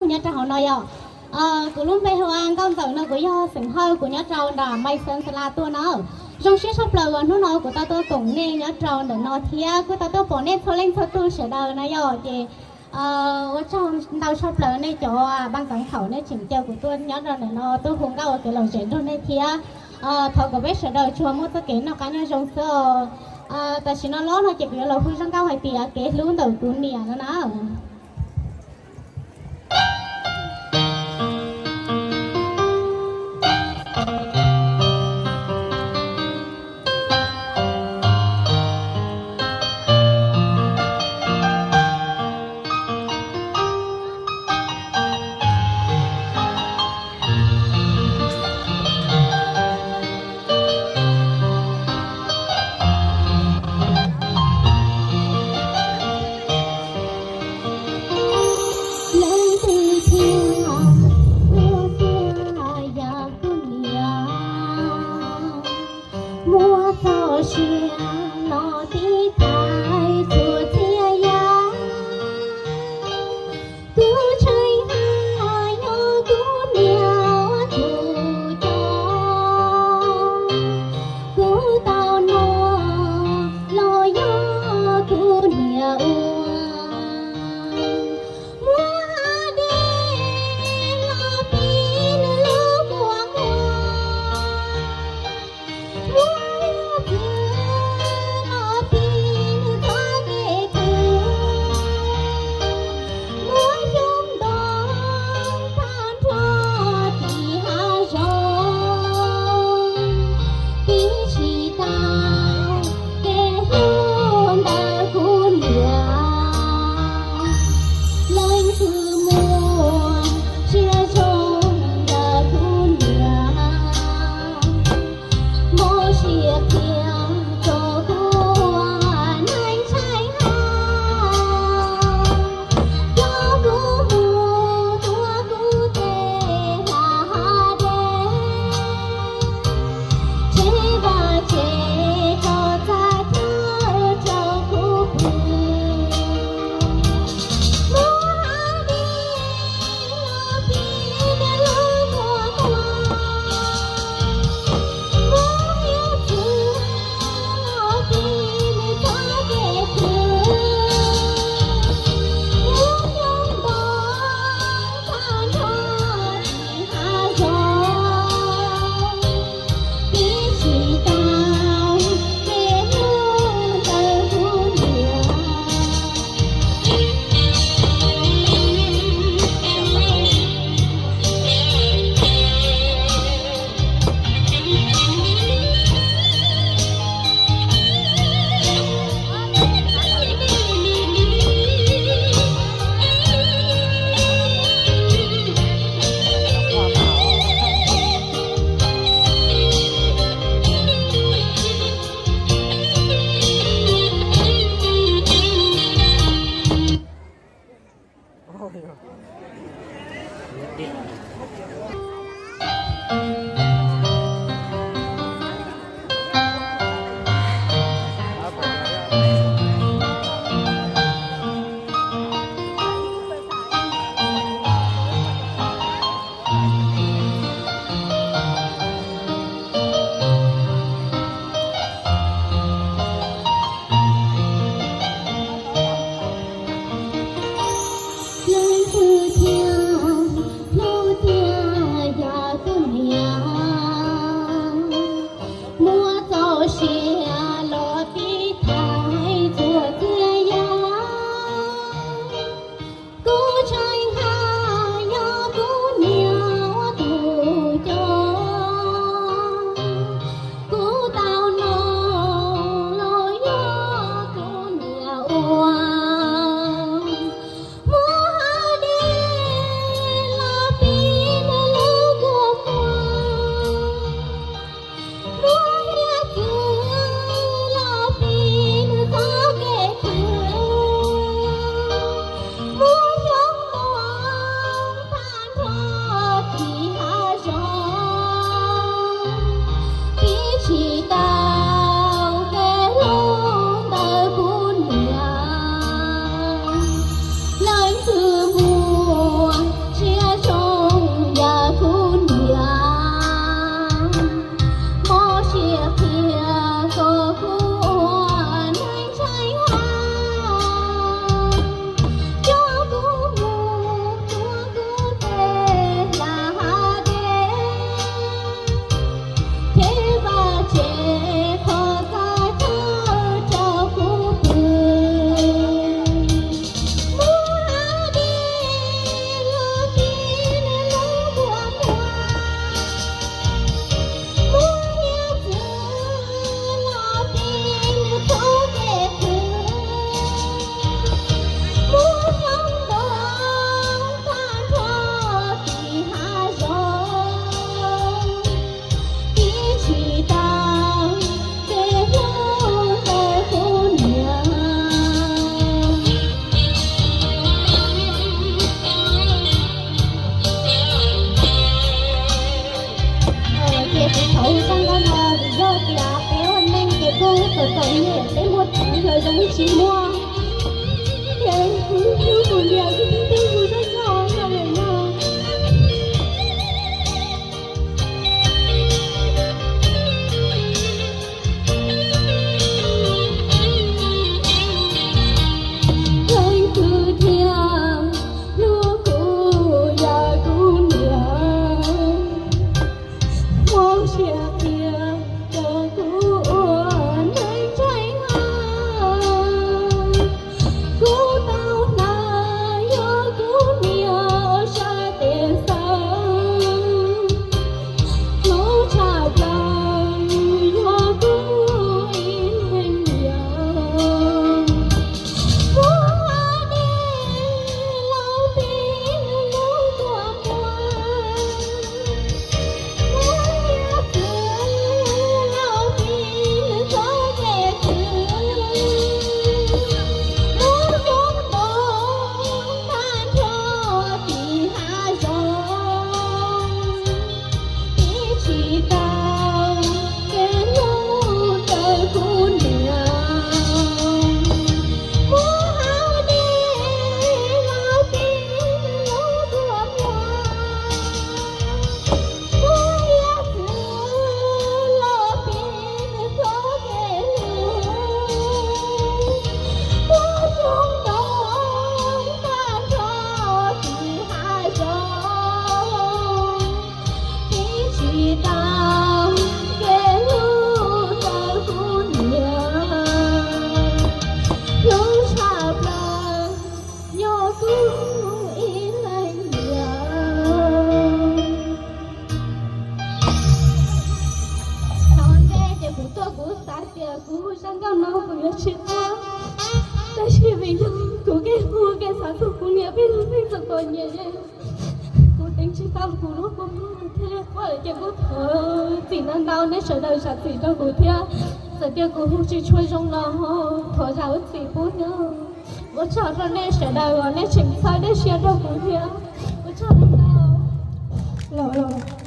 nyob rau hauv no yom. Kuv lub npe hu ua Nkauj Ntxawm no, kuv yog xeem Hawj, kuv nyob rau nram Maiv Xeev Xas Las tuaj na. Zoo siab tshaj plaws uas hnub no kuv tau tuaj koom nej nyob rau ntawm no thiab kuj tau tuaj pom nej txhua leej txhua tus sawv daws na yom. Ces ua tsaug ntau tshaj plaws nej cov pab koob thaum nej tseem caw kuv tuaj nyob rau ntawm no tuaj hu nkauj ua kev lom zem nrog nej thiab. Thov kom peb sawv daws tsuas muaj txoj kev noj qab nyob zoo xwb os. Tam sim no los no ces kuv yuav los hu zaj nkauj hais tias kev hlub ntawm kuv niam no na. Leej twg thiaj hlub txawv yam kuv niam, muab txoj sia los tib thaiv txhua txhia yam. Kuv tseem hais yog kuv niam tus coj, kuv tau hnov los yog kuv niam ua. Muab dej los pib nws lub kua muag, muab txwv los pib nws txoj kev khwv, muab xyoob ntoo tag nrho tim hav zoov, pib tsis tau kev hlub ntawm kuv niam. Leej twg muaj sia zoo ntawm kuv niam, muab sia qhia rau kuv ua neej tshaib hab, coj kuv mus tuav kuv tej hla hav dej, tsev vaj tsev tso txhaj chaw rau kuv pw. Muab dej los pib nws lub kua muag, muab xyoob ntoo los pib nws txoj kev khwv, muab xyoob ntoo tag nrho tim hav zoov, pib tsis tau kev hlub ntawm kuv niam. Leej twg thiaj hlub tiag yog kuv niam, Txom txom nyem peb muaj txheeb los zoo tsis muaj, ces kuv hlub kuv niam kuv thiaj hlub kuv zaj nkauj no lawm no. Leej twg thiaj hlub kuv yog kuv niam, muab siab qhia rau kuv ua neej ntseeg. Kuv tau hnav yog kuv niam sab tes xav, hlub tshaj plaws yog kuv ib leeg niam. Muab dej los pib nws lub kua muag, muab hiav txwv los pib nws txoj kev khwv, muab xyoob ntoo tag nrho tim hav zoov, pib tsis tau kev hlub rau kuv niam. Muab hau dej los pib nws lub kua muag, muab hiav txwv los pib nws txoj kev hlub, muab xyoob ntoo tag nrho tim hav zoov, pib tsis tau kev hlub rau kuv niam. Hlub tshaj plaws yog kuv ib leeg niam. Thaum ntej ces kuv tuaj kuv xav tias kuv zaj nkauj no kuv yuav tsis tuaj, tab sis vim yog kuv kev hu kev xav txog kuv niam peb lub neej txom txom nyem, kuv teev tsis tau kuv lub kua muag thiaj li quaj lawm ces kuv thov txim ntau ntau nej sawv daws zam txim rau kuv thiab. Txawm tias kuv hu tsis tshua zoo los ho thov zam lub txim pub thiab. Ua tsaug rau nej sawv daws uas nej tseem txhawb nej siab rau kuv thiab. Ua tsaug ntau ntau.